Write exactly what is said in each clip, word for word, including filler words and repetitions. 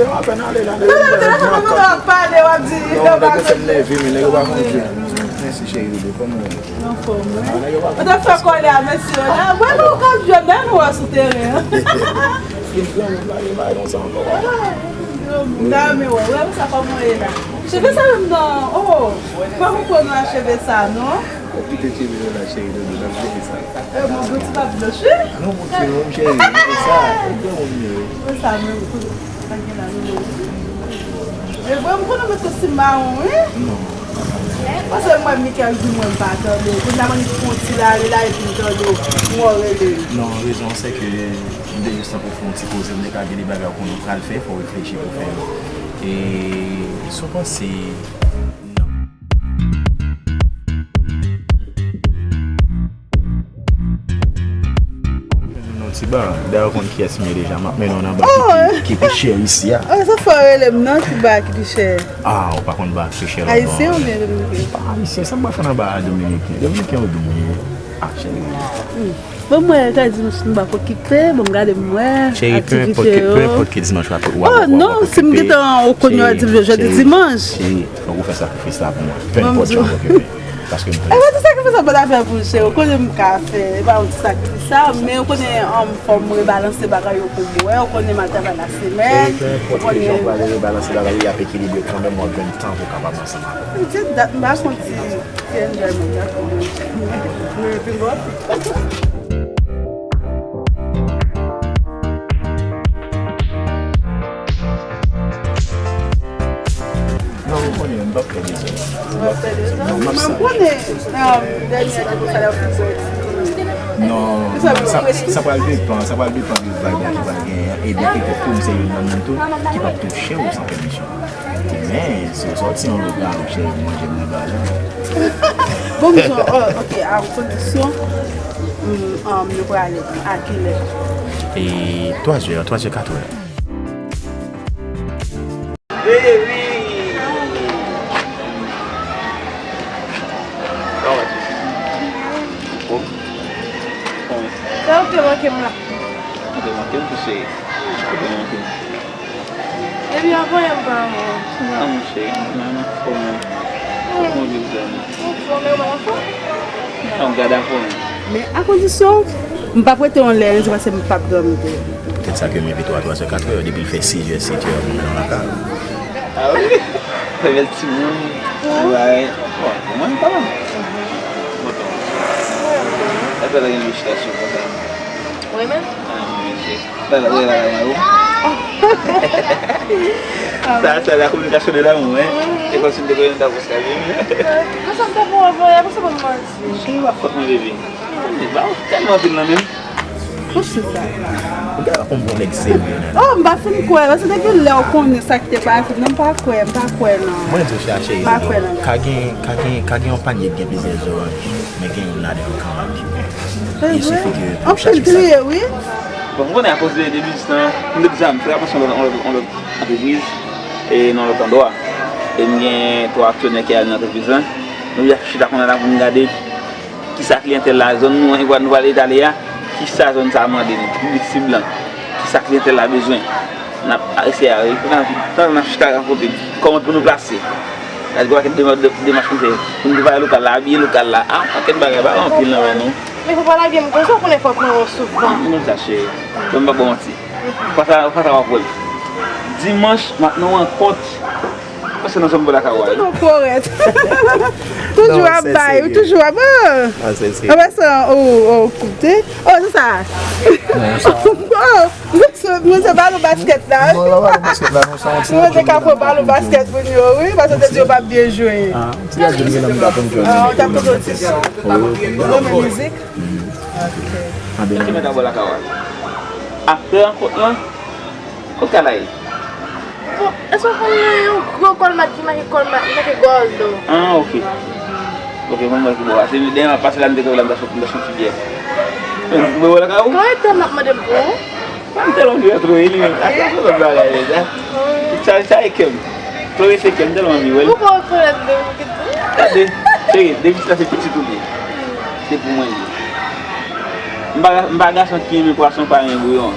Yo apèn ale la, nèg yo. Nan, nan, nan, nan, nan, w ap pale, w ap di, non, yo nèg yo fè m neve, men nèg yo pa konn jwe. Mèsi, cheri, doudou, kòman w ye? Anfòm, wi. Ou te fè kòlè a mesye yo la. Wè nou k ap jwe, men nou wè sou teren an. Fin pran moun la, yo bay konsa ankò. Ah, m ta renmen wè, wè sa kòman w ye la. Cheve sa menm nan, oh, m pa konprann w a cheve sa, non. Ou kite cheve yo la, cheri, doudou, n ap jere sa. E, mwen, bon ti pap blanch, wi. Non, bon ti moun, cheri, e sa, ou gen moun yo. Mwen sa menm, kou, pa gen la, non. E, mwen, m konnen mwen tou si mawon, wi. Non. Paske mwen, Mikel di mwen, m pa tande. Kounye a, mwen, fon ti la, li la, epi m tande, mwen rele. Non, rezon, se ke m te jis tankou fè yon ti koze, m te ka gen de bagay ou konnen ou pral fè, fò w reflechi pou fè yo. E, si w panse, non. Non, ti ba, dayè ou konn kiyès m ye deja, m ap mennen w nan ba ki pi, ki pi chè isi a. Oh, sa fò rele m non, ti ba ki pi chè. Ah, ou pa konn ba ki pi chè lòt bò. Ayisyen oubyen dominiken? Pa ayisyen, sa m ba fè nan ba a dominiken? Dominiken ou dominiken? Ah, cheri. Bon, mwen, ta di m si m pa okipe, bon, m gade m wè, cheri, pe enpòt aktivite ke, yo. Pe enpòt ke dimanch w ap, w ap, oh, w ap, non, w ap si m okipe, gentan ou konn yo cheri, di jodi cheri, dimanch. Cheri, fòk ou fè sakrifis la pou mwen. Pe enpòt jan w okipe. Paske m... E pa ti sakrifis sa pa ta fè pou cheri, ou konnen m ka fè, e pa yon ti sakrifis sa, men ou konnen, um, fò m rebalanse bagay yo pou mwen, ou konnen m al travay la semèn, ou konnen. Cheri, pe enpòt ki jan w prale rebalanse bagay yo, y ap ekilibre kanmenm, w ap jwenn tan pou w kapab ansanm avè m. Petèt dat m pa konn si Ti enjoyment la pou mwen. Mwen vin bò. Non, ou konnen, m p ap fè dezòd. Ou p ap fè dezòd? Non, m ap... Men m konnen, um, dènye tan konsa y ap fè sòti. Non, sa, sa pral depann, sa pral depann de vibe la ki pral genyen an. E de petèt tou, m se youn nan moun tou ki p ap touche w san pèmisyon. Men, si w sòti yon lòt jan, cheri, manje m nan ba la. Bon, m di w, oh, ok, a kondisyon, mm, um, nou prale a kilè? E twa zè, twa zè, kat è. Baby! Kòman w ye? Bon? Kòman? Sa w te manke m la? Ou te manke m tou, cheri. Ou te manke m. Epi anvan yè m pa wè w. Sa va, monchè? Mwen anfòm, wi. Kòman w ye, zanmi? Anfòm, e w pa anfòm? An gad anfòm. Men a kondisyon m p ap rete yon lè, se paske m p ap dòmi tou. Poutèt sa ke m envite w a twa zè, kat è, depi l fè sis è, sèt è, ou nan lakay ou. Ah wi? Fè bèl timoun. Wi. Bon, mwen pa. Bon, bon. Epi la gen vizitè sou konsa. Wi, men. Ah, monchè. Lala, lala, lala, ou. Sa, sa la communication de l'amour, hein. E kòmsi m te konnen m ta pou sa, wi. Nan sa m ta pou anvan, apre sa pa m manti. Cheri, w ap fòt mwen, bebe. Ba ou tèlman anpil nan men m. Ou si sa. Ou gade kòm bon nèg serye, nan. Oh, m pa fin kwè, paske depi lè ou konnen sa ki te pase, non, m pa kwè, m pa kwè, non. Mwen di w, cheri, m pa kwè, non. Ka gen, ka gen, ka gen yon panye ki gen plizyè zoranj. Men gen youn ladan yo kanmenm ki byen. E vre? Anpil pliye, wi. Bon, m konnen akoz de, de biznis lan, m te di sa, m fè apasyon yon lòt, yon lòt, yon lòt antrepriz, e nan lòt andwa. E m gen twa aksyonè ki al nan antrepriz lan. Nou ap chita kounye a la pou n gade kisa kliyantèl la, zòn nou an, nou pral etale a, kisa zòn sa a mande nou, piblik sib lan, kisa kliyantèl la bezwen. N ap eseye a, wi. Tan n ap chita rakonte kòman pou nou plase. Gade, gen pakèt dema-, de-, demach pou n fè. Pou n prepare lokal la, abiye lokal la. Ah, pakèt bagay, bagay anpil nan men nou. Men fò pa lage m konsa, ou konnen fòk mwen wè w souvan. M konn sa, cheri. Bon, m pa ba w manti. Konsa, konsa w ap wè l. Dimanch, m ap nan yon rankont. Paske nan zòn bò lakay ou a. Toujou korèk. Toujou ap bay, toujou ap, ah. Apre sa, ou, ou koute. Oh, se sa. Oh. Mwen se, mwen se balon baskèt la. Non, la balon baskèt la, non, sa yon ti... Mwen te ka pran balon baskèt pou yo, wi, paske te di yo p ap byen jwe. Ah, ti gad jwenn gen nan m t ap jwenn. Ah, ou t ap jwenn ti son. Ou renmen mizik? Ok. Ki mèt a bò lakay ou a? Apre rankont lan, kot kay la ye? Bon, èske w konn yon gwo kòlmat ki make kòlmat, ki make Gordo? Ah, ok. Ok, mwen, mwen ki bò a. Se dèyè m ap pase la, m te kwè la, m ta sot, m ta sot ti byè. Mwen wè la ka ou? Kòman e tèm ap mande m pou ou? Pa m tèlman anvi wè Chloé, li menm. Ak sa, se lòt bagay, sa. Sa, sa e kè m. Chloé se kè m, tèlman anvi wè l. Ou pa rekonèt de ou ki tou? Gade, cheri, depi sa se pitit ou li ye. Se pou mwen li ye. M pa, m pa gason ki renmen pwason, pa renmen bouyon.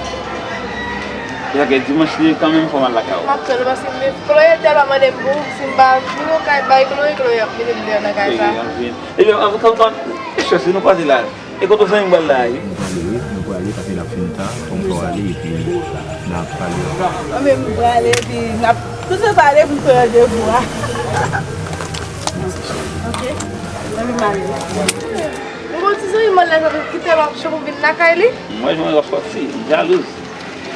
Sa gen dimanch li ye kanmenm, fò m al lakay ou. M ap tann ou paske men Chloé tèlman mande m pou si m pa vin nan kay bay Chloé, Chloé ap mete m deyò nan kay sa. Ebyen, an, an, an, e chans, si nou kwaze la. E kote zanmi m pral la, wi? Nou prale, wi, nou prale, paske l ap fin ta, fò m fè w ale, epi n a pale. Mwen menm, m prale, epi n ap toujou pale pou n fè randevou a. Ok, mwen menm ale. Mwen gon ti zanmi m anlè sa, ki tèlman ap cho pou m vin lakay li. Mwen, mwen, w ap sòti, m jalouz.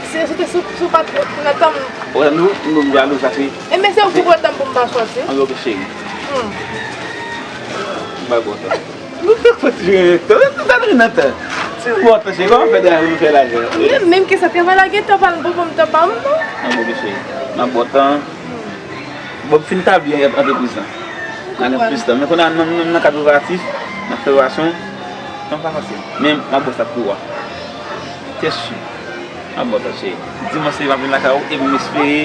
Se sou te sou, sou pa t pran tan m. Wè, nou, nou, m jalouz, sa se. E men se ou ki pran tan m pou m pa sòti. An, ok, cheri. Hmm. M bay bon tan. Nou te fè ti jwe tan, nou te ri nan tan. Ti bon tan, cheri, kòman fè travay pou nou fè lajan? Menm, menm ke sa, travay la gen tan pa l, bon, bon, tan pa m, non. An, ok, cheri. M ap bon tan. Bon, fin tabli antrepriz lan. N a gen plis tan. Men kounye a, nan, nan, nan kad preparatif, nan preparasyon, nan pa fasil. Men m ap ba w sa pou ou a. Se si. M ap ba w sa, cheri. Dimanch, se m ap vin lakay ou, epi m espere,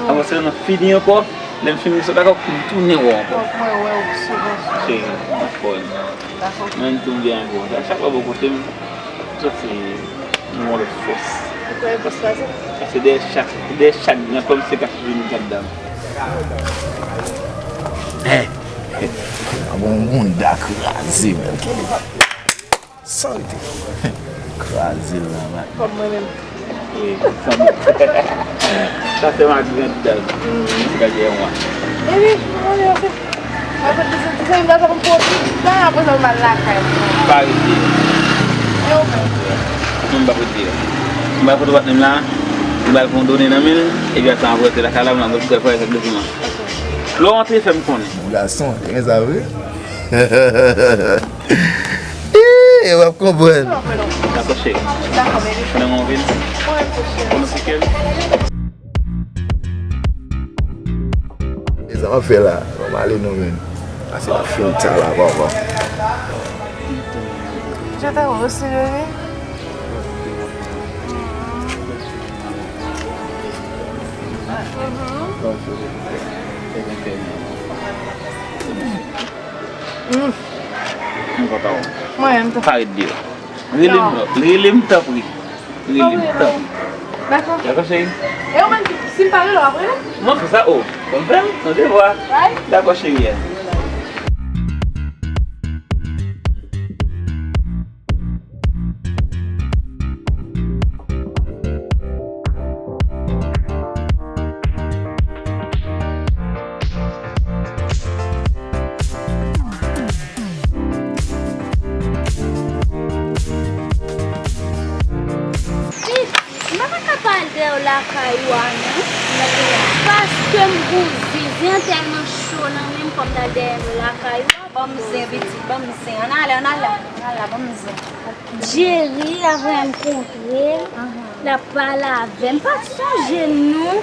apre se nan fini ankò, lè m fini sot lakay ou, pou m tounen wè w ankò. Fòk mwen wè w souvan, souvan. Cheri, m ap fò. Dakò. Mwen tou m byen avè w. A chak fwa w bò kote m, m santi yon lòt fòs. Ou kwè fòs la se? Paske dèyè chak, dèyè chak gran pòm se kap vini gad dam. Bon, bounda kraze, men. San rete. Kraze l la, man. Kòm mwen menm. Wi, san dout. Sa se ma grande dame. Ti gade yon mwa. Epi, mwen menm, se. Mwen fè ti, ti, ti, ti, mwen fè m pwofite, apre sa, mwen al lakay. M pa rete. E ou menm? Mwen m pa rete. M ba foto patnè m la, m ba l kondone nan men l, epi ap sa mwen rete lakay la, mwen al fè, fè kèk dokiman. Lè w rantre, fè m konnen. Bon gason, te gen sa vre? Ih, w ap konprann. Dakò, cheri. Dakò, baby. Konnen mwen vin? Mwen menm tou, cheri. Konnen se kèl? E sa w ap fè la? Bon, m ale non, men. Pase la fin ta la, papa. Je t'aime aussi, baby. Mm. M kontan, wi. Mwen menm tou. Pa ret deyò. Rele m, rele m, tanpri. Rele m, tanpri. Dakò. Dakò, cheri? E ou menm, si m pa rele w, w ap rele m? Mwen fè sa, o. Konn fè m, nan devwa. Right? Dakò, cheri. M pa ta ka pale dèyè w lakay ou a, non. Paske m gon zen, zen an tèlman cho nan men m, fò m t al dèyè l lakay ou a. Ban m zen, pitit, ban m zen. Ann ale, ann ale, ann ale la, ban m zen. Jerry, avè m kontre l, l ap pale avè m. M pa t sonje l, non.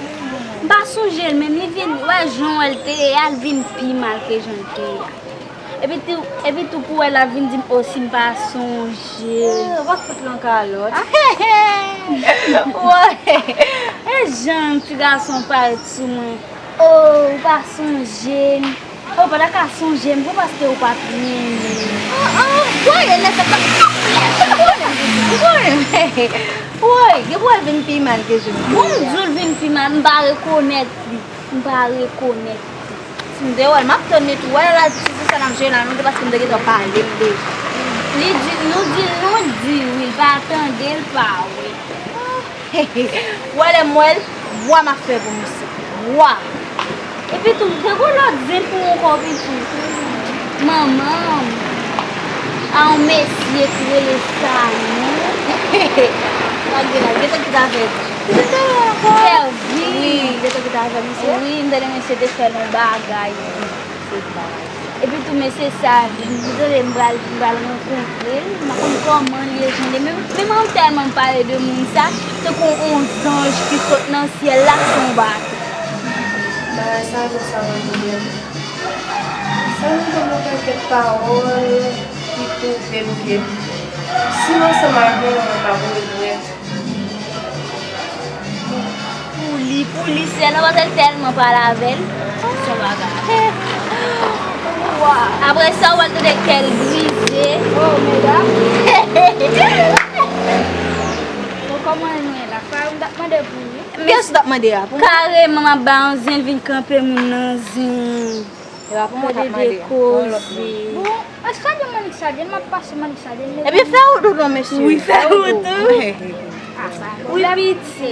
M pa sonje l, menm li vin, wè jan w wè l te ye a, l vin pi mal ke jan l te ye a. Epi tou, epi tou pou wè l ap vin di m, o, si m pa sonje l. Eh, w ap fout lan kalòt. Woy! E jan ti gason parèt sou mwen. O, ou pa sonje m. O, w pa ta ka sonje m, pou paske ou pa t renmen m. Ah, ah, woy, e nèg sa, sa, ou konnen m, ou konnen m. Woy, gen pou wè l vin pi mal ke jan. Bon, m di w l vin pi mal, m pa rekonèt li. M pa rekonèt li. Si m te wè l, m ap tann li tou. Wè l al sou sa n ap jwe la, non, se paske m te gentan pale l deja. Li di, nou di l, nou di, wi, l pa tande, l pa wè. Wè lè m wè l, vwa m ap fè pou misye. Vwa. Epi tou, m te gon lòt zen pou ou ankò, pitit. Manman m. A yon mesye ki rele Sanon. Pa gen la, gen tan ki ta fè. Kèvi. Wi, gen tan ki ta fè misye. Wi, m tande misye te fè l yon bagay. Epi tou, mesye sa, m tande m pral, m pral rankontre l, m pa konn kòman l ye, jan l ye. Men, men mwen tèlman pale de moun sa, tankou yon zanj ki sot nan syèl la sou yon bato. Bagay sa, nou sa rann nou byen. Sa nou ban mwen pakèt pawòl ki pwouve m ke si m ansanm ak yon nonm, mwen p ap regrèt. Pou li, pou li sèlman, paske l tèlman pale avè l. Se yon bagay. Apre sa, w al tande kè l brize. Oh, medam. Bon, kòman nou ye la? Sa yo m t ap mande pou li. Kiyès w t ap mande a? Pou mwen? Kareman m ap ba yon zen, l vin kanpe moun nan zen. E pa pou mwen w t ap mande. Gade de koze. Bon, e sa gen mannik sa, gen m ap pase mannik sa, gen. Ebyen, fè wout ou non, mesye. Wi, fè wout ou. Wi, piti.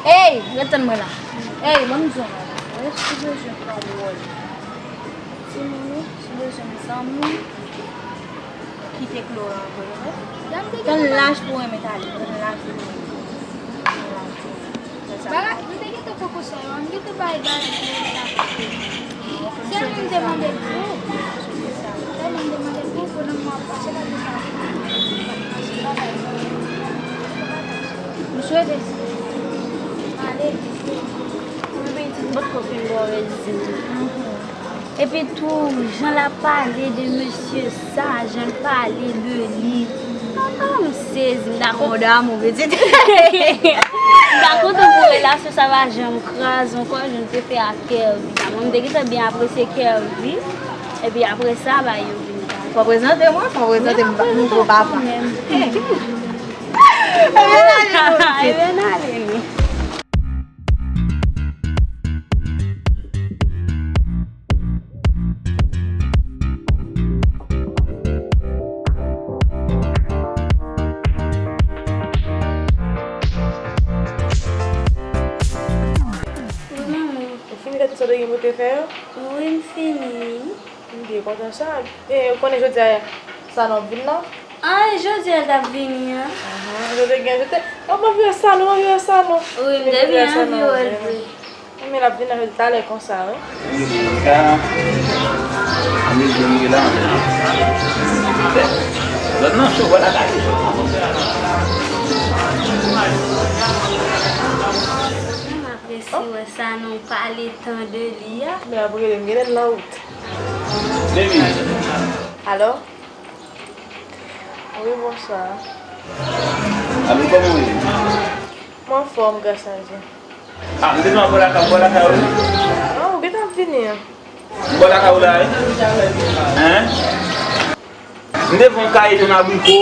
Ey, ret tann mwen la. Ey, ban m di w yon bagay. Ou bezwen pawòl. Timoun ou, si w bezwen zanmi, kite Clara antre, oke? Tann laj pou w remèt ale, tann laj pou w remèt ale. Tann laj pou w remèt ale. Bagay, m te gentan pran konsèy ou, m gentan bay bagay pou ou la. Sèlman m te mande l pou ou. Sèlman m te mande l pou ou, pandan m ap pase la, m te sa. M swete si. Ale. Mwen piti m potko fin bò rezin. Epi tou, jan l ap pale de mesye sa, jan l pale de li. Ah, m sezi, m dakò. Mò damou, pitit. M pa kontan pou relasyon sa va janm kraze ankò, jan l te fè ak Kervy. Sa, mwen, m te gentan byen apresye Kervy. Epi apre sa, ba, yo vin kraze. Fò prezante mwen, fò prezante m, nouvo papa. Ebyen, n ale, nou. Wi, manman. Ou fini fè tout sa w te gen pou w te fè yo? Wi, m fini. M byen kontan sa. E, ou konnen jodi a, sa nan vin nan? Ay, jodi a l t ap vini an. Ahan, jodi gen, jodi. Ou mwen vire salon, mwen vire salon. Wi, m te byen anvi wè l vre. Men l ap vin nan jodi talè konsa, wi. Wi, wi, wi, ka. Anvi vin la. Zòn nan cho, wè la kay. Mwen apresye wè sa, nou pale tan de li a. Men ap rele m, genlè l nan wout. Baby. Alo? Wi, bonswa. Alo, kòman w ye? Mwen anfòm, gras a Dye. Ah, m te nan bò lakay, bò lakay ou? Non, ou gentan ap vini an. M bò lakay ou la, wi. Hein? M te fè yon kaye tonn abriko.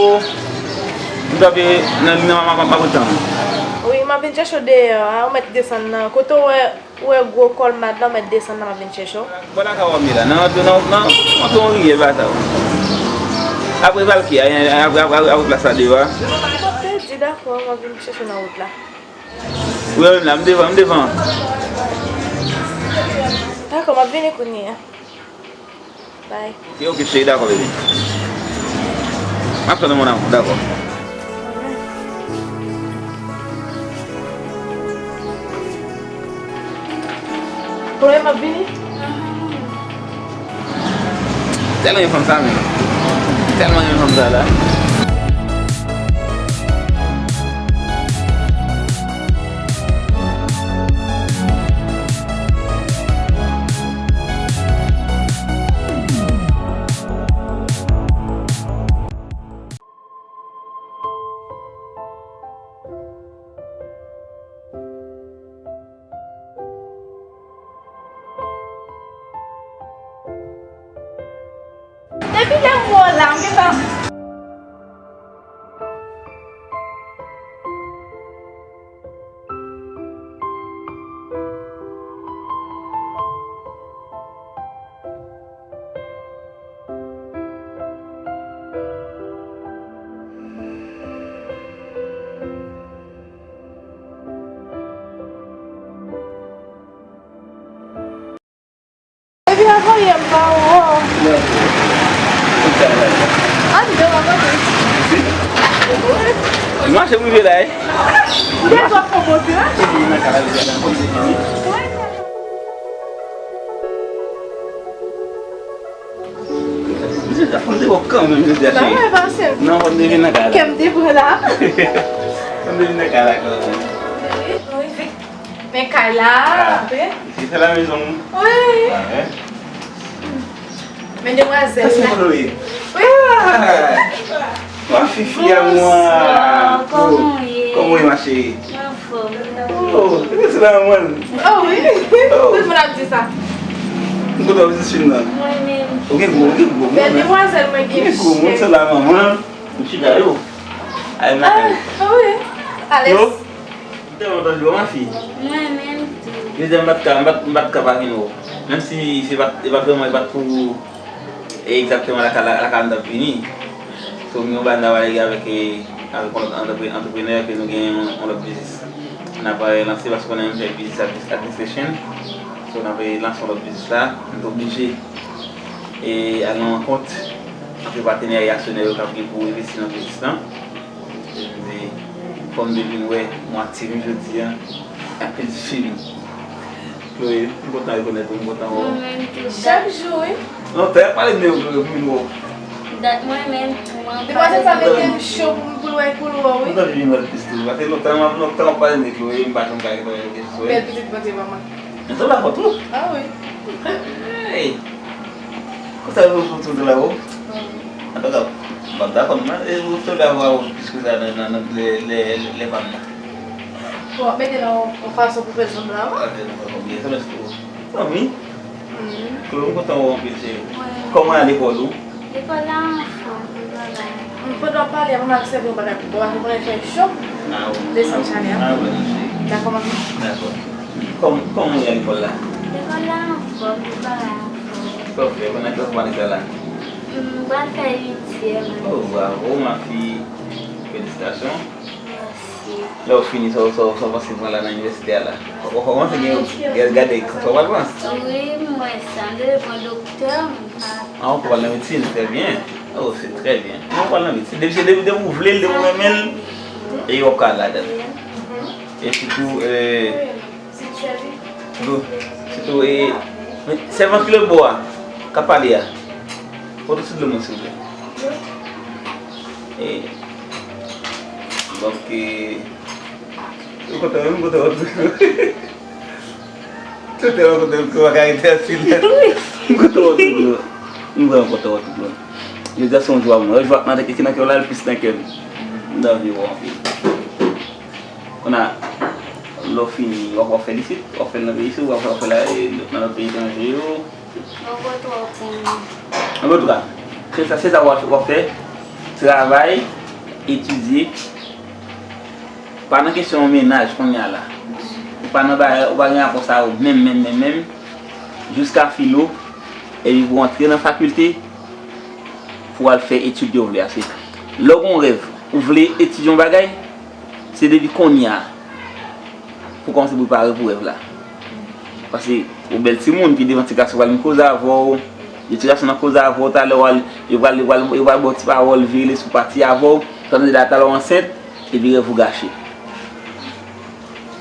M kanpe nan li nan mama pa kontan. Wi, m ap vin chèche w deyò a, ou mèt desann nan. Kote w wè Ou wè gwo kòlmad la, ou mèt desann nan, m ap vin chèche w. Bò lakay ou a m ye la, nan, nan, nan, nan yon riyèl bata. Apre valki a, apre, apre, apre plas la deyò a. M ap pèdi, dakò, m ap vin chèche w nan wout la. Ou wè menm la, m devan, m devan. Dakò, m ap vini kounye a. Bye. Ok, ok, cheri, dakò, baby. M ap tann ou, mon amour, dakò. Kounye a m ap vini. Tèlman renmen fanm sa, men. Tèlman renmen fanm sa la. Depi lè m wè w la, m gentan. Epi la voye m pa ou. Ann, de w ap antre. Mache m rive la, wi. Depi w ap pran pòz la. Misye sa fè m te wè w kanmenm jodi a, cheri. Non, fò m te vin nan kay la. Kè m te pran la. Fò m te vin nan kay la kanmenm. Men kay la. Ah, ici c'est la maison. Wi. Ah, hein. Men demwazèl la. Wi. Ah. Ma fifi à moi. Bonsoir, kòman w ye? Kòman w ye, ma chérie? Anfòm. Oh, se la mwen. Oh, wi. Oh. Tout moun ap di sa. M kontan vizit fin nan. Mwen menm. Ou gen gwo, ou gen gwo moun. Bèl demwazèl mwen gen. Ou gen gwo moun, se la manman. M chita yo. Ay, ma. Ah, wi. Alèz. Yo. Mwen menm tou. Jodi a m pa t ka, m pa t, m pa t ka pa vin wè w. Menm si se pa t, e pa t vrèman, e pa t pou egzakteman lakay, lakay m t ap vini. So, m gen yon bagay m ta pale avèk, e, avèk yon lòt antrepre-, antreprenè ke nou gen yon, yon lòt biznis. N ap, e, lanse paske konnen m fè business admi-, administration. So, n ap, e, lanse yon lòt biznis la. M te oblije, e, al nan rankont antre patnè e aksyonè yo k ap gen pou envesti nan biznis lan. E m di, fò m te vin wè mwen ak Timi jodi a. Anpil feeling. Chloé, m kontan rekonèt ou, m kontan wè w. Mwen menm tou. Chak jou, wi. Lontan y ap pale de ou, Chloé, pou vin wè w. Dat mwen menm tou, mwen pale de ou. Depi sa mete m cho pou m, pou l wè, pou l wè w, wi. M t anvi vin wè l plis toujou. Paske lontan, lontan w ap pale de Chloé, m pa janm ka rekonèt ou, Chloé. Bèl pitit Bondye ban mwen. Men sa pa fòt ou. Ah wi. Hey! Konsa yo fout ou la, o. Antouka, m ap dakò, men, e, ou te dakò plis ke sa nan, nan, nan lè, lè, lè pa m nan. Bon, w ap mete nan yon, yon fason pou fè zòn la, wi. Ap mete nan yon fason byen, sa mèsi pou ou. Fanmi. Chloé, m kontan wè w anpil, cheri. Kòman lekòl ou? Lekòl la anfòm, lekòl la. Pandan w ap pale a, mwen ap sèvi yon bagay pou bò a, pou konnen fè cho. Ah, wi. Desann chanè a. Ah, wi, cheri. Dakò, manmi? Dakò. Kòm-, kòman w ye lekòl la? Lekòl la anfòm, lekòl la anfòm. Sa w fè? Pandan ki w ap fè lekòl la? M pral fè uityèm. Oh, bravo, ma fille. Félicitations. Mèsi. Lè w fini, sa w, sa w, sa w panse pran la nan inivèsite a la? Ou, ou kòmanse gen, gade, gade, sa w pral pran? Wi, m wè sa. M dwe pran doktè, m pa. Ah, ou pral nan medsin, trè byen. Oh, se trè byen. Ou pral nan medsin. Depi, depi, depi ou vle l, depi ou renmen l, e w ap ka al ladan l. E sitou, e, Sitou, sitou, e, men, sèvant ki lòt bò a, k ap pale a. Pote sou dlo mwen, silvouplè. E, donk, e, ou kontan, ou kontan wè dlo. Tout lè ou kontan, ou pa ka rete an silans. Ou kontan wè dlo. Ou vrèman kontan wè dlo. Jodi a se yon jou a mwen. Yon jou a mwen ki nan kè w la, l plis nan kè m. M t anvi wè w anpil. Kounye a, lè w fini, w ap, w ap fè l isit, w ap fè l nan peyi isit, w ap, w ap fè l nan lòt peyi etranje yo. Mwen pa twò konnen. Antouka, se sa, se sa w ap, w ap fè. Travay, etidye. Pa nan kesyon mennaj kounye a la. Ou pa nan bagay, ou pa gen rapò sa yo menm, menm, menm, menm. Jiska filo, epi pou w antre nan fakilte, pou w al fè etid ke w vle a. Se lè w gen yon rèv, ou vle etidye yon bagay, se depi kounye a pou w kòmanse prepare pou rèv la. Paske yon bèl timoun pi devan, ti gason pral vin koze avè w, yon ti gason nan koze avè w talè, w al, yo pral, yo pral, yo pral ba w ti pawòl, vire lespri pati avè w, pandan talè w ansent, epi rèv ou gache.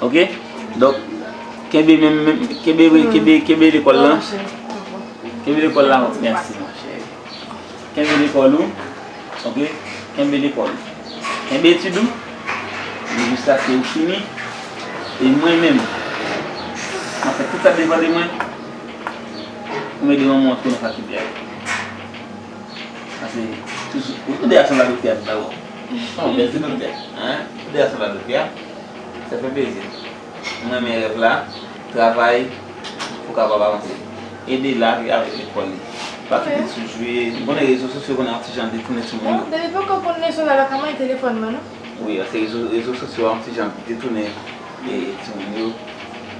Oke? Donk, kenbe menm, menm, kenbe, kenbe, kenbe lekòl lan. Kenbe lekòl la, mèsi, monchè. Kenbe lekòl ou, oke? Kenbe lekòl ou. Kenbe etid ou, jiskaske ou fini. E mwen menm, m ap fè tout sa k depann de mwen pou m ede manman w antre nan fakilte a. Paske, toujou, ou tou de a sanble a doktè a, tout dabò. Ou bèl ti doktè, hein? Ou tou de a sanble a doktè a. Sa fè plezi. Mwen renmen rèv la, travay pou w kapab avanse. Ede l avèk lekòl li. Pa kite l sou jwe. Ou konnen rezo sosyo konnen yon ti jan detounen timoun yo. Bon, depi poko konn leson la, l ap ka manyen telefòn mwen, non? Wi, paske rezo, rezo sosyo a yon ti jan detounen, e, timoun yo.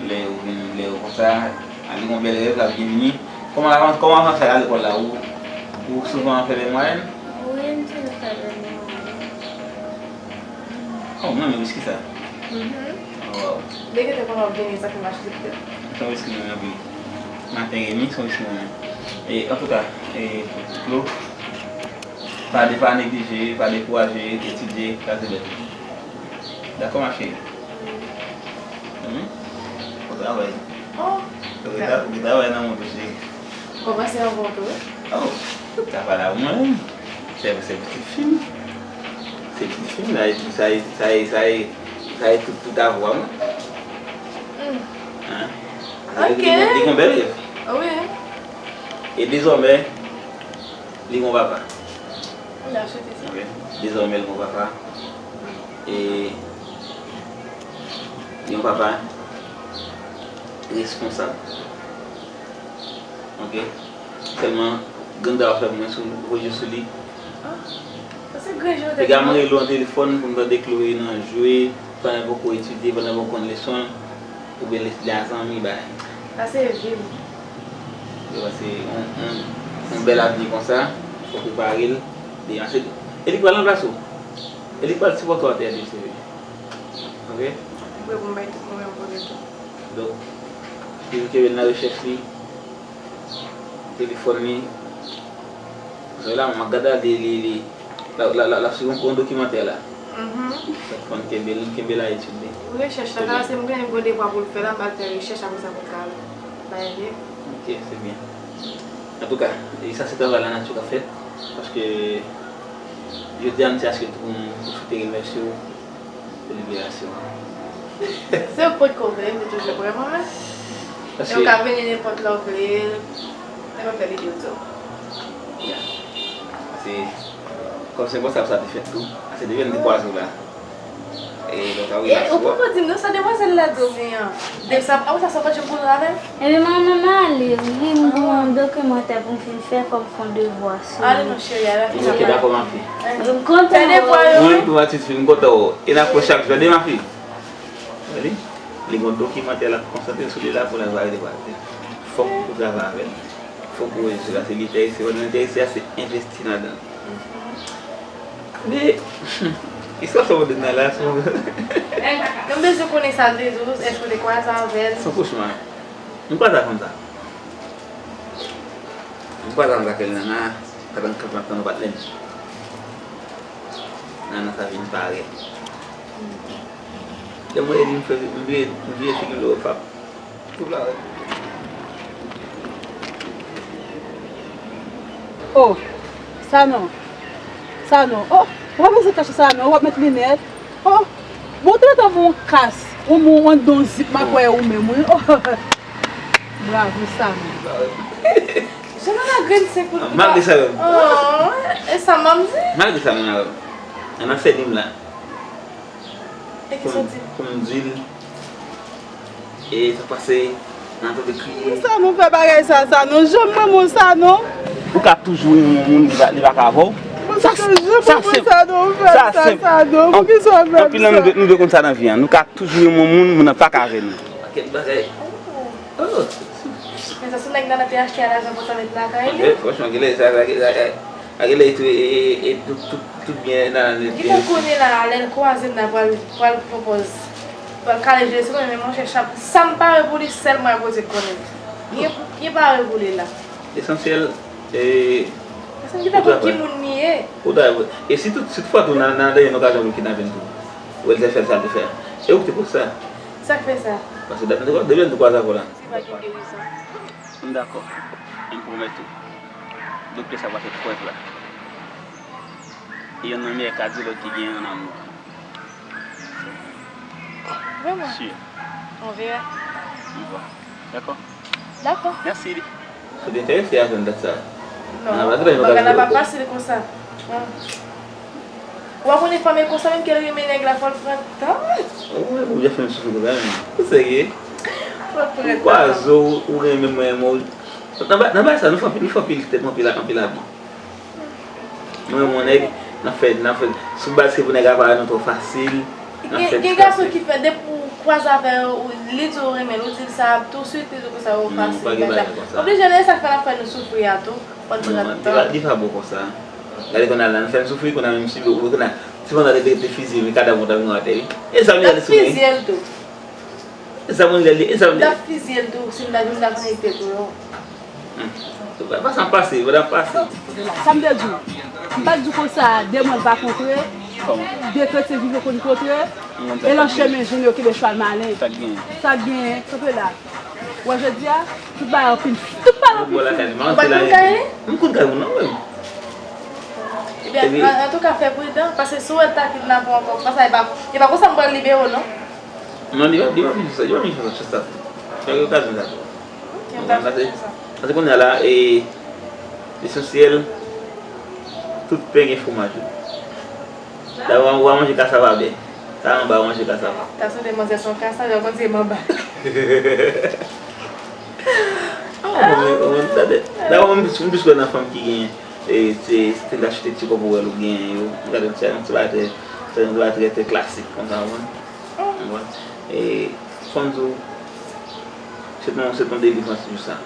Lè yo vin, lè yo konsa, a li gon bèl rèv l ap gen li. Kòman l avanse, kòman avanse a lekòl la? Ou, ou souvan fè bèl mwayèn? Wi, m toujou fè bèl mwayèn. Oh, mwen menm, wiski sa. Mhm. Oh, wow. Depi te konnen w ap vini, sa fè m achte tou. Se yon wiski mwen anpil. Maten e mi, se yon wiski mwen menm. E, antouka, e, Flo, pa de, pa neglije, pa dekouraje, etidye, kraze bèt ou. Dakò, ma chérie? Mhm. Bon travay. Oh. Ou gen ta-, ou gen travay nan men w tou, chérie. Kòmanse anvan w tou, wi. Oh, sa pa la mwen. Se, se pitit fi m. Se pitit fi m, sa e, sa e, sa e, sa e, sa e tout, tout avwa mwen. Hmm. Hein? Ok. Li, li, li gon bèl rèv. Wi. E dezòmè, li gon papa. Li ap swete sa. Ok. Dezòmè, li gon papa. E li yon papa responsab. Ok. Sèlman, gangda ap fè mwen sou, voye sou li. Ah, sa se grenje w te. Piga m rele w nan telefòn pou m tande Chloé nan jwe. Pandan l poko etidye, pandan l poko konn leson l, oubyen li, li a zanmi bay. Sa se vi m. Yo, se yon, yon, yon bèl avni konsa, fò prepare l. Li, e li k pral ranplase w. E li k pral sipòte w atè a, se vre. Ok? Mwen pou m bay tout mwen menm pou li tou. Donk, li kenbe l nan rechèch li, telefòn li. Zòrèy la, m ap gade li, li, li, la, la, la, la sou yon, yon dokimantè la. Mhm. Donk, fò n kenbe l, kenbe l a etid li. Pou rechèch la, se mwen gen gwo devwa pou l fè la, m pral fè rechèch apre sa pou l ka bay li. Ok, se byen. Antouka, e sa se travay lanati k ap fèt, paske jodi a m te achte tou pou m pwofite remèsye w pou liberasyon an. Se ou k potko vle, m te toujou prè mwen menm. E ou ka vini nenpòt lè w vle, nenpòt lè lide w di w. Ya. Se kòm se konsa sa te fèt tou. Ase depi n te kwaze w la. E lòt a wi la. Ou poko di m non sa demwazèl la di w gen an. Depi sa, apre sa, sa w pa janm konnen avè l? Ebyen, manman, m ale wi, m gen yon dokimantè pou m fin fè kòm fon devwa sou. Ale non, cheri, ale. Ok, dakò, ma fille. M kontan. Fè devwa yo. Mwen tou, atis fi, m kontan w. E n ap wè chak jou, tande, ma fille. Tande? Li gen yon dokimantè l ap konsantre sou li la pou l va rete pati. Fòk ou travay avè l. Fòk ou rejou la, se li enterese. Pandan l enterese a, se envesti ladan l. Men, istwa sa w ap di nan la, se yon... Nou bezwen konnen sa l te di w, èske w te kwaze avè l? Se yon kochma. M kwaze avè fanm sa. M kwaze avè Raquel Nana, pandan m kanpe ap tann yon patnè m. Nana sa vin parèt. Lè m wè li, m fè, m vire, m vire figi m lè w fap. Tout la wè. Oh, Sanon. Sanon. Oh, ou pa bezwen kache Sanon, w ap met linèt. Oh, bon, ou te tankou yon kas. Ou moun, yon don zip, m ap wè ou menm, wi. Oh, bravo, Sanon. Jan nan la grenn se kout. Malgre sa menm. Oh, e sa m ap di? Malgre sa menm, nan sè li m la. E ki sa w di? Pou m di l, e sa pase, nan tande kriye. Sa nou fè bagay sa, sa nou janm renmen w sa non. Ou ka toujou renmen yon moun, li pa, li pa ka avè w. Sa, sa senp. Sa senp. Anpil nan nou dwe, nou dwe konn sa nan vi an. Nou ka toujou renmen yon moun, moun nan pa ka avè nou. Pakèt bagay. Oh. Men sa se nèg nan te achte a lajan konsa met lakay li. Franchman, genlè sa, sa, sa, sa, genlè e, e, e, e tout, tout, tout byen nan, nan. Gentan konnen la, lè l kwaze m la, pral, pral pran pòz, pral kale je l sou mwen, men monchè, sa, sa m pare pou li, sèl mwen ak Bondye k konnen. Byen, byen pare pou li la. Lesansyèl, e, paske m gentan konn ki moun li ye. Ou travay. E si tout, si toutfwa tou nan, nan dènye okazyon pou l kidnape l tou. Ou wè l te fè l sa l te fè a. E ou ki te pote sa. Sa k fè sa? Paske depi, depi l te kwaze avè w la. Se pa gen gerizon. M dakò. E m pwomèt ou, doktè sa pral fè prèv la. E yonn nan meyè kadilòg ki genyen ann amou. Vrèman? Si. On verra. On verra. Dakò? Dakò. Mèsi li. Ou te enterese a jwenn dat sa? Non, bagay la pa fasil konsa. Ou pa konnen fanm e konsa, menm ke l renmen nèg la, fò l pran tan. Ou, ou byen fè m soufri konsa menm. Ou serye? Fò l pran tan. Ou kwaze w, ou renmen mwen, mwen. Nan ba-, nan bagay sa, nou fè anpil, nou fè anpil tèt, anpil, anpil abi. Nou renmen yon nèg, n ap fè, n ap fè, sou baz ke pou nèg la pa wè nou twò fasil, n ap fè ti kalkil. Gen, gen gason ki fè, depi ou kwaze avè l, ou, li di w renmen l, ou di l sa, touswit, li di w konsa, ou fasil, bagay la. Non, pa gen bagay konsa. Oblije, lè sa k fè l ap fè nou soufri a tou. Fò n pran tan. Non, li pa, li pa bon konsa. Gade kounye a la, nou fè n soufri, kounye a menm si, kounye a, si pandan te, te, te fiziye, men kadav mwen t ap gen atè, wi. E sa m gade sou mwen. N ap fizye l tou. E sa m gade, e sa m gade. N ap fizye l tou, si m ta, si m ta konnen tèt ou yo. Hmm. Pa sa pase, pa sa pase. Sa m te di w, m pa t di w konsa, de mòn pa kontre, de kretyen viv yo konn kontre, e nan chemen, jwenn yo kenbe chwal malen. Sa k genyen? Sa k genyen, kanpe la. Wè jodi a, tout bagay anpil, tout bagay anpil fini. Ou pa t konn kay li? M konn kay moun nan menm. Ebyen, an, antouka, fè pridan, paske si w wè l ta kidnape w ankò, paske e pa, e pa konsa m pral libere w, non. Non, li pa, li pa vin fè sa, li pa vin fè sa, sa tou. Fè okazyon sa tou. Ok, m ta fè sa. Paske kounye a la, e, lesansyèl, tout pen gen fwomaj yo. Dabò, ou pa manje kasava bè. Sa anba, ou manje kasava. Ta sou de manzè son kasava, ou konn se manba. Ah, mwen, mwen, mwen, tande. Dabò, mwen, mwen plis kwè nan fanm ki gen, e, se, se te achte ti kòb ou wè l ou gen yo. Ou gade, se yon ti bagay trè, se yon bagay trè, trè klasik, konsa, ou konprann? Bon, e, fò m di w, se t on, se t on delivrans jou sa.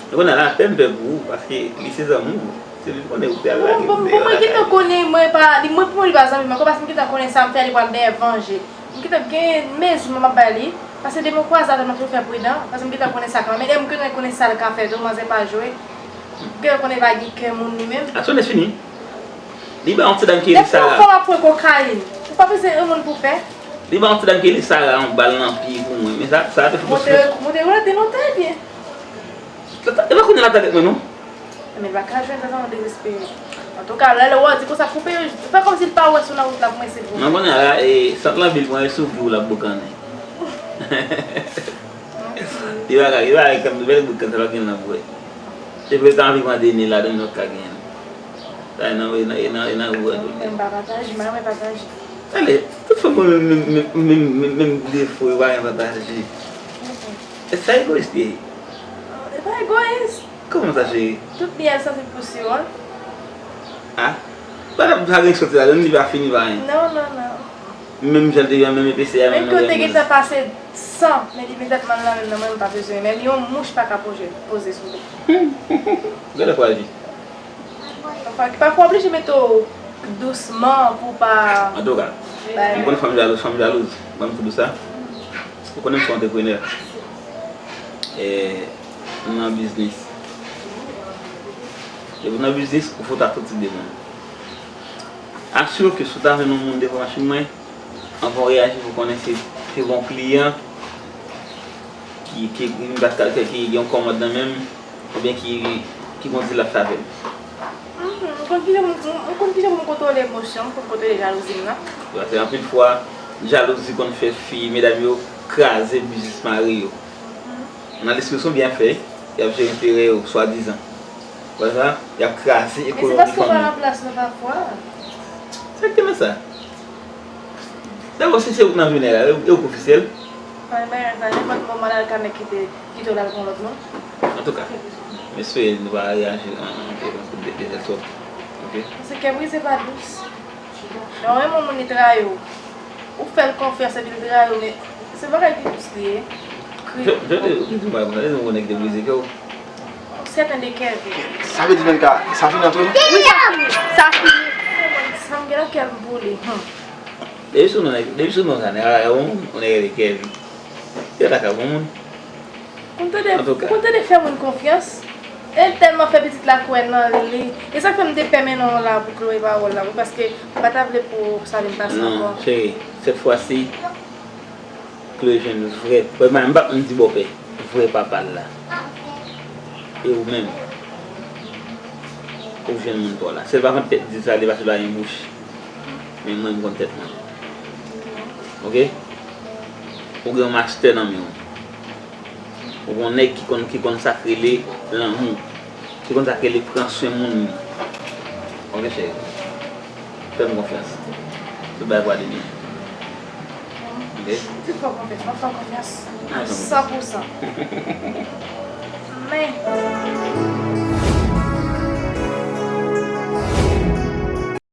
Mwen konnen la pè m pè pou ou, paske li se zanmi w. Se li konnen ou te al lage m deyò lakay li. Mwen gentan konnen, mwen pa, li, mwen pou mwen li pa zanmi m ankò, paske m gentan konnen sa m fè, li pral dèyè vanje. M gentan gen mezi mwen m ap bay li, paske depi mwen kwaze avè l, mwen toujou fè pridan, paske m gentan konnen sa kanmenm. E m gentan konnen sa l ka fè tou, manzè pa jwe. M gentan konnen li pa gen kè moun li menm. Aksyones fini. Li bay yon ti dam ki rele Sara. Depi yon fanm ap pran kokayin, ou pa bezwen yon moun pou pè. Li bay yon ti dam ki rele Sara yon bal nan pye pou mwen. Men sa, sa te fè. Mwen te, mwen te rete lontan ebyen. E pa konnen l ap tande mwen non. Men l pa ka jwenn sa, sa mwen dezespere. Antouka, lè, lè w di konsa, koupe yo, fè kòmsi l pa wè sou nan wout la pou mwen se pou. Mwen konnen la, e, sant lan vil mwen sou vi w l ap boukannen. Li pa ka, li pa ka, bèl boukan, sa l ap gen nan vre. Se vre, ta anvi mande ni ladan, nou ka genyen. Sa e nan, e nan, e nan, e nan gou an tou. Mwen pa pataje, mwen pa pataje. Ale, tout fanm mwen menm, menm, menm, menm, menm defo, yo pa gen pataje. E sa egoyis li ye. E pa egoyis. Kòman sa, cheri? Tout li a santi pou si yo, an. Ah? Ba, sa gen soti ladan, li pa fini pa anyen. Non, non, non. Menm jan l te ye a, menm epesè a, menm longueur. Menm ke w te gentan pase san, men li imedyatman l la menm nan mwen, m pa bezwen. Menm yon mouch pa ka poze, poze sou li. Gade kwa vi. Pafwa, pafwa oblije mete w dousman pou pa. Antouka, m konn fanm jalouz, fanm jalouz. Ban m tou di sa. Ou konnen m se yon antreprenè. E, m nan biznis. Depi w nan biznis, ou fò ta tout tip de moun. Asire w ke si w ta jwenn yon moun devan machin mwen, anvan w reyaji pou konnen se, se yon kliyan ki, ki, ki, ki, ki gen yon kòmand nan men m, oubyen ki, ki gon dil l ap fè avè m. Mhm, m konn kijan pou m, m konn kijan pou m kontwole emosyon m, pou m kontwole jalouzi m nan. Paske anpil fwa, jalouzi konn fè fi, medam yo, kraze biznis mari yo. Nan lespri yo se yon byenfè, y ap jere enterè yo, swadizan. Wè sa? Y ap kraze ekonomi fanmi. Men se paske w pa nan plas mwen pafwa. Sa ki te mete sa? Dabò, si se ou k nan jounen la, e ou k ofisyèl? Mwen, mwen, nan nenpòt moman, l al ka nèg kite, kite w l al pran lòt moun. Antouka, m espere nou pa reyaji an, an, an, de, de, de twòp. Oke? Paske kè brize pa dous. Lè w renmen yon moun, li trayi w. Ou fè l konfyans epi l trayi w, men se bagay ki dous li ye. Kri. Jodi, jodi, ou ki di m bagay konsa, jodi, ou konnen ki te brize kè w. Sèten de kè vre. Sa vle di, Bianca, sa fini ant nou? Wi, sa fini. Sa fini. Sa m gen nan kè m pou li. Hmm. Depi sou non, depi sou non sa, nèg la, yon moun, yon nèg rele Kevin. Yo ta ka bon moun. Ou konn tande, ou konn tande fè moun konfyans? E l tèlman fè pitit la kwè nan li. E sa k fè m te pè mennen w la pou Chloé pawòl la, wi, paske m pa ta vle pou sa vin pase ankò. Non, cheri, sèt fwa si Chloé jwenn vrè, vrè, m p ap menm di bòpè, vrè papa l la. E ou menm, ou jwenn moun pa w la. Sèl pa vant tèt di sa, li pa sou la yon bouch. Men mwen, m konn tèt mwen. Oke? Ou gen yon mastè nan men w. Ou gen yon nèg ki konn, ki konn sa k rele lanmou. Ki konn sa k rele pran swen moun li. Oke, cheri? Fè m konfyans. Tout bagay pral byen. Oke? Tout fè w konfyans. Mwen fè w konfyans. A san pou san. Men.